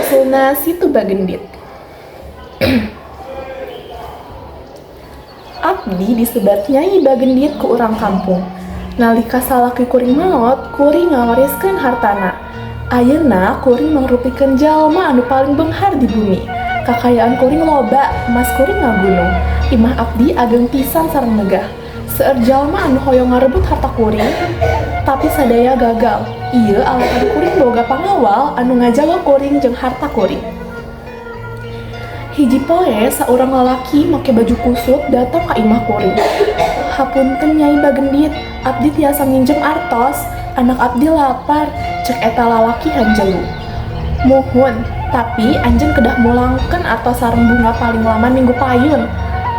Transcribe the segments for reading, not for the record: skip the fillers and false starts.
Asal-usulna Situ Bagendit. Abdi disebat Nyai Bagendit ku urang kampung. Nalika salaki kuring maot, kuring ngawariskeun hartana. Ayeuna kuring mangrupikeun jalma anu paling beunghar di bumi. Kakayaan kuring loba, emas kuring ngagunung. Imah abdi ageng pisan sareng megah. Seueur jalma anu hoyong ngarebut harta kuring, tapi sadaya gagal. Ieu alasan kuring boga pangawal anu ngajaga kuring jeung harta kuring. Hiji poe saurang lalaki make baju kusut datang ka imah kuring. "Hapunten, Nyai Bagendit, abdi tiasa nginjem artos? Anak abdi lapar," cek eta lalaki hanjelu. "Muhun, tapi anjeun kedah mulangkeun artos sareng bunga paling lama minggu payun."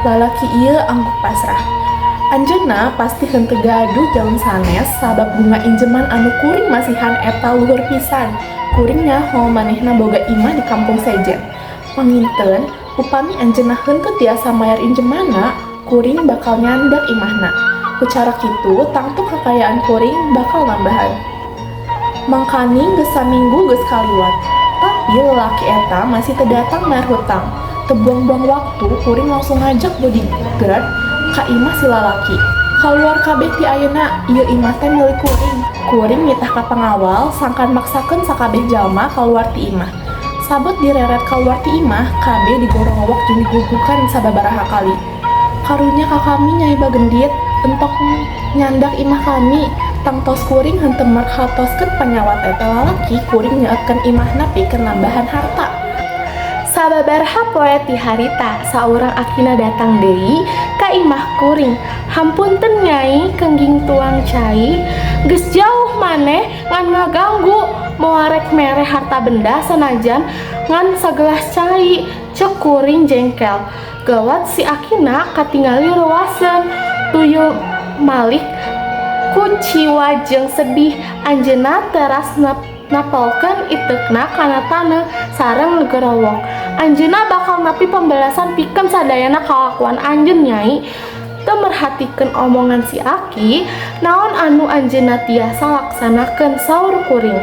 Lalaki ieu angguk pasrah. Anjeunna pasti henteu gaduh jalan sanes sabab bunga injeman anu kuring masihan eta luhur pisan. Kuring nyaho manehna boga imah di kampung sejen. Panginten, upami anjeunna henteu tiasa mayar injemanna, kuring bakal nyandak imahna. Ku cara kitu, tangtu kakayaan kuring bakal nambahan. Mangkaning geus saminggu geus kaliwat, tapi lelaki eta masih teu datang mayar hutang. Teu buang-buang waktu, kuring langsung ngajak bodyguard ka imah si lalaki. "Kaluar kabeh ti ayeuna, ieu imah teh milik kuring," kuring nitah ka pangawal sangkan maksakeun sakabeh jalma kaluar ti imah. Sabot direret kaluar ti imah, kabeh digorowok jeung digugukan sababaraha kali. "Karunya ka kami, Nyai Bagendit, entok nyandak imah kami." Tangtos kuring henteu merhatoskeun panyawat eta lalaki, kuring nyeetkeun imahna pikeun nambahan harta. Sababaraha poe ti harita, saurang akina datang deui ka imah kuring. "Hampunten, Nyai, kengging tuang cai? Geus jauh maneh ngan ngaganggu, moal rek mere harta benda sanajan ngan sagelas cai," cek kuring jengkel. Gawat, si akina katingali reuwaseun, tuyul malik kuciwa jeung sedih. Anjeunna teras napelkeun iteukna kana taneuh sareng ngagorowok. "Anjeunna bakal nampi pembalasan pikeun sadayana kalakuan anjeun, Nyai." Teu merhatikeun omongan si aki, "Naon anu anjeunna tiasa laksanakeun?" saur kuring.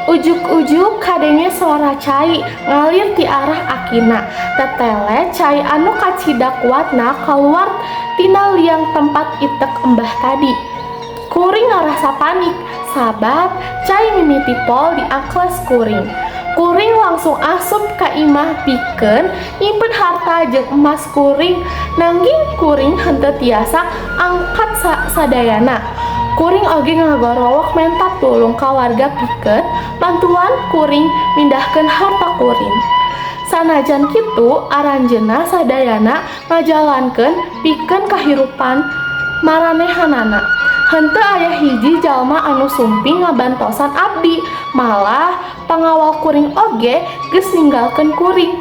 Ujug-ujug kadenge sora cai ngalir ti arah akina. Tetele cai anu kacida kuatna kaluar tina liang tempat itek embah tadi. Kuring ngarasa panik sabab cai mimiti pol di angkles kuring. Kuring langsung asup ka imah pikeun nyimpen harta jeung emas kuring, nanging kuring henteu tiasa angkat sadayana. Kuring oge ngagorowok menta tulung ka warga pikeun bantuan kuring mindahkeun harta kuring. Sanajan kitu, aranjeunna sadayana ngajalankeun pikeun kahirupan maranehanana. Henteu aya hiji jalma anu sumping ngabantosan abdi, malah pangawal kuring oge geus ninggalkeun kuring.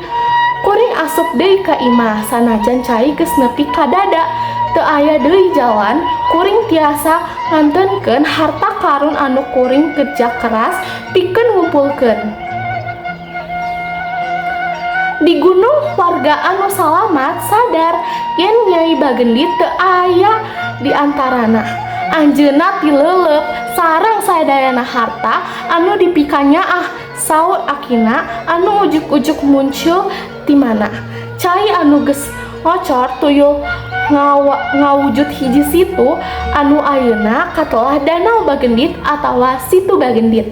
Kuring asup deui ka imah sanajan cai geus nepi ka dada. Teu aya deui jalan kuring tiasa ngantenkeun harta karun anu kuring kerja keras pikeun ngumpulkeun. Di gunung, warga anu salamat sadar yen Nyai Bagendit teu aya di antarana. "Anjeunna tileuleub sareng sadayana harta anu dipikanyaah," saur akina anu ujug-ujug muncul ti mana. Cai anu geus ngocor tuyul ngawujud hiji situ anu ayeuna katelah Danau Bagendit atawa Situ Bagendit.